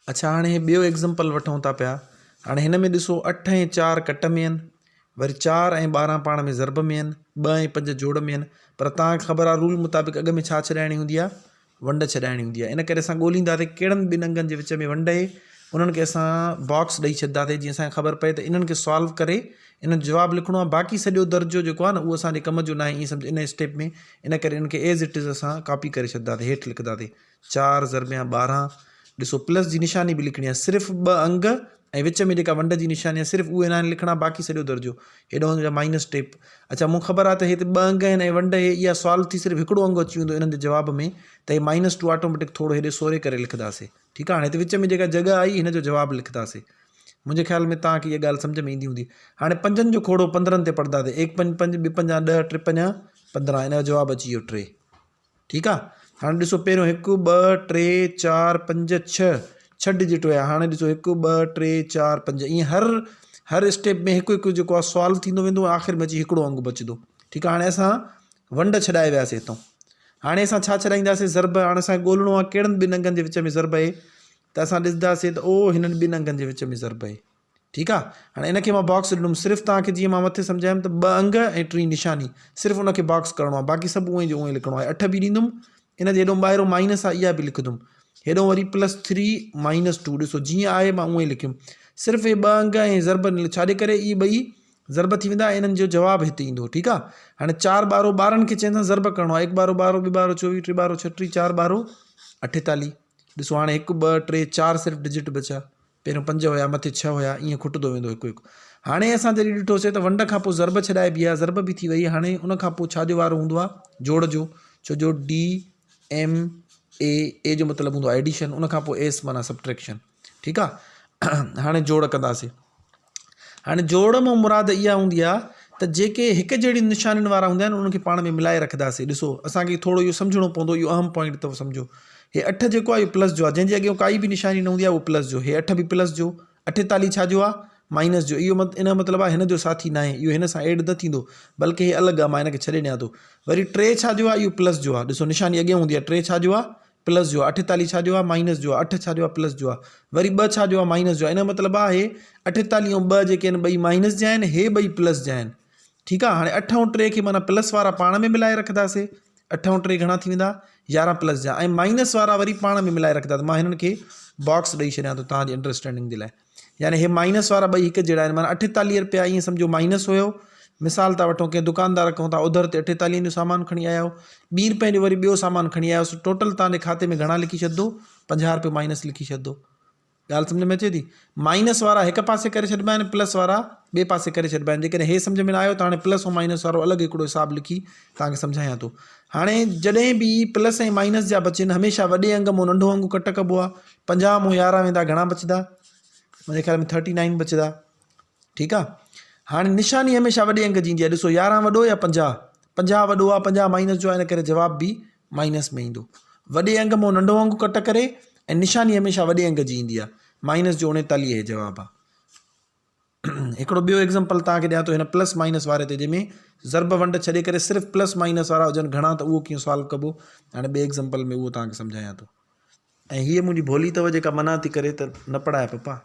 اڇا هاڻي هي ٻيو ايگزامپل وٺون ٿا پيا هاڻي هن ۾ ڏسو اٺ ۽ چار ڪٽ ۾ آهن وري چار ۽ 12 پاڻ ۾ ضرب ۾ آهن ٻه ۽ پنج جوڙ ۾ آهن پر توهان کي خبر آهي رول مطابق اڳ ۾ ڇا ڇڏائڻي هوندي آهي ونڊ ڇڏائڻي هوندي آهي ان ڪري اسان ڳولينداسين ڪهڙن ٻن انگن جي وچ ۾ ونڊ آهي انهن کي اسان باڪس ڏئي ڇڏنداسين جيئن اسان کي خبر پئي ته انهن کي سالو ڪري انهن جو جواب لکڻو آهي باقي سڄو درجو جيڪو آهي نه اهو اسان جي ڪم جو ناهي ائين سمجھ ان اسٽيپ ۾ ان ڪري انهن کي ايز it is اسان ڪاپي ڪري ڇڏنداسين هيٺ لکنداسين چار ضربيان 12، ڏسو پلس جي نشاني به لکڻي آهي، صرف ٻه انگ ۽ وچ ۾ جيڪا ونڊ جي نشاني آهي صرف اهي ناهن لکڻا باقي سڄو درجو هيڏو هن جا مائنس ٽي اڇا مون خبر آهي ته هتي ٻه انگ آهن ۽ ونڊ هي اها سوال ٿي صرف هڪڙو انگ اچي ويندو انهن جي جواب ۾ ته هي مائنس ٽو آٽوميٽڪ ٿورو هيڏي سوري ڪري لکنداسي ٺيڪ آهي هاڻي هتي وچ ۾ جيڪا جڳهه آئي هن جو جواب لکنداسي منهنجي خيال ۾ توهان کي اها ڳالهه سمجهه ۾ ايندي هوندي هاڻي پنجن جو کوڙو 15 تي پڙهنداسي ايڪ پنج پنج ٻه پنجا ڏهه ٽي پنجا 15 ان جو جواب اچي ويو ٽي. ٺيڪ آ هاڻي ڏسو پهريون هڪ ٻه ٽي چار پنج ڇهه ڇهه ڊجٽ هيا هاڻي ڏسو هڪ ٻه ٽي چار پنج ائين هر هر اسٽيپ ۾ هڪ هڪ جيڪو آ سوال ٿيندو ويندو آخر ۾ اچي هڪڙو انگ بچندو ٺيڪ آ هاڻي اسان ونڊ ڇڏائي وياسي هتان هاڻي اسان ڇا ڇڏائينداسي ضرب هاڻي اسان ڳولڻو آ ڪهڙن ٻن انگن جي وچ ۾ ضرب آهي ته اسان ڏسنداسي ته او هنن ٻن انگن جي وچ ۾ ضرب آهي ٺيڪ آ هاڻي ان کي مان باڪس ڏنم صرف توهان کي جيئن مان مٿي سمجهايم ته ٻه انگ ۽ ٽين نشاني صرف ان کي باڪس ڪرڻو آ باقي سڀ اونئين جو اونئين لکڻو آهي اٺ به ڏيندم ان جي هيڏو ٻاهرو مائنس آ اها به لکندم هيڏو وري پلس ٿري مائنس ٽو ڏسو جيئن آهي مان اونئين لکيم صرف هي ٻه انگ ۽ ضرب ڇاجي ڪري اهي ٻئي ضرب ٿي ويندا انهن جو جواب هتي ايندو ٺيڪ آ هاڻي چار ٻارو 12 کي چين سان ضرب ڪرڻو آ هڪ ٻارو ٻارو ٻه ٻارو 24 ٽي ٻارو 36 چار ٻارو 48 ڏسو هاڻي هڪ ٻه ٽي چار صرف ڊجٽ بچيا پهريون پنج هيا مٿي ڇهه هيا ائين کٽندو ويندو هڪ هڪ. هاڻي اسان جڏهن ڏٺوسي ته ونڊ کان پوء ضرب ڇڏائبي آهي ضرب به ٿي وئي هاڻي ان کان پوء ڇا جو وارو هوندو آهي جوڙ جو ڇو جو ڊي ايم اي اي جو مطلب هوندو آهي ايڊيشن ان کان پوء ايس معنيٰ سبٽريڪشن ٺيڪ آهي هاڻي جوڙ ڪنداسي هاڻي جوڙ مان مراد اها هوندي آهي ته جيڪي هڪ جهڙين نشانين وارا هوندا آهن انهن کي پاڻ ۾ ملائي رکنداسين ڏسو اسانکي ٿورو اهو سمجهڻو پوندو اهو اهم پوائنٽ اٿو سمجهو هي اٺ جيڪو آهي اهو پلس جو آهي جنهن جي اڳيان ڪائي به نشاني نه هوندي آهي اهو پلس جو هي اٺ به پلس جو 48 ڇا جو آهي مائنس جو اهو ان جو مطلب آهي هن جو ساٿي ناهي اهو هن سان ايڊ نه ٿيندو بلڪه هي الڳ آهي مان هن کي ڇڏي ڏيان ٿو وري ٽي ڇا جو آهي اهو پلس جو آهي ڏسو نشاني اڳيان هوندي آهي ٽي ڇا جو آهي پلس جو آ، 48 ڇا جو آ، مائنس جو آ، اٺ ڇا جو آ، پلس جو آ، وري ٻه ڇا جو آ، مائنس جو آ، ان جو مطلب آ هي 48 ۽ ٻه جيڪي آهن ٻئي مائنس جا آهن، هي ٻئي پلس جا آهن. ٺيڪ آ، هاڻي اٺ ۽ ٽي کي معنيٰ پلس وارا پاڻ ۾ ملائي رکنداسي، اٺ ۽ ٽي گهڻا ٿي ويندا؟ 11 پلس جا ۽ مائنس وارا وري پاڻ ۾ ملائي رکنداسي. مان هنن کي باڪس ڏئي ڇڏيان ٿو توهان جي انڊرسٽينڊنگ جي لاء. يعني هي مائنس وارا ٻئي هڪ جهڙا آهن معنيٰ 48 رپيا ائين سمجهو مائنس هيو مثال ٿا وٺون ڪنهن دڪاندار کان تان اوڌر تي 48 جو سامان کڻي آيا آهيو ٻين رپين جو وري ٻيو سامان کڻي آيا آهيو ٽوٽل تان جي کاتي ۾ گهڻا لکي ڇڏدو 50 رپيو مائنس لکي ڇڏدو ڳالهه سمجهه ۾ اچي ٿي مائنس وارا هڪ پاسي ڪري ڇڏبا آهن پلس وارا ٻئي پاسي ڪري ڇڏبا آهن جيڪڏهن هي سمجهه ۾ نه آيو ته هاڻي پلس ۽ مائنس وارو الڳ هڪڙو حساب لکي توهان کي سمجهايان ٿو هاڻي جڏهن به پلس ۽ مائنس جا بچن هميشه وڏي انگ مون ننڍو انگ ڪٽ ڪبو آهي 50 مون 11 ويندا گهڻا بچندا منهنجي خيال ۾ 39 بچندا ٺيڪ آ هاڻي نشاني هميشه وڏي انگ جي ايندي آهي ڏسو 11 وڏو يا 50 50 وڏو آ 50 مائنس جو آهي ان ڪري جواب به مائنس ۾ ايندو وڏي انگ مون ننڍو انگ ڪٽ ڪري ۽ نشاني هميشه وڏي انگ جي ايندي آهي مائنس جو 39 هي جواب آ هڪڙو ٻيو ايگزامپل توهان کي ڏيان ٿو هن پلس مائنس واري تي جنهن ۾ ضرب ونڊ ڇڏي ڪري صرف پلس مائنس وارا هجن گهڻا ته اهو ڪيئن سالو ڪبو هاڻي ٻئي ايگزامپل ۾ اهو توهان کي سمجهايان ٿو. ۽ هيء منهنجي ڀولي اٿو جيڪا منع ٿي ڪري ته نه پڙهاء پپا.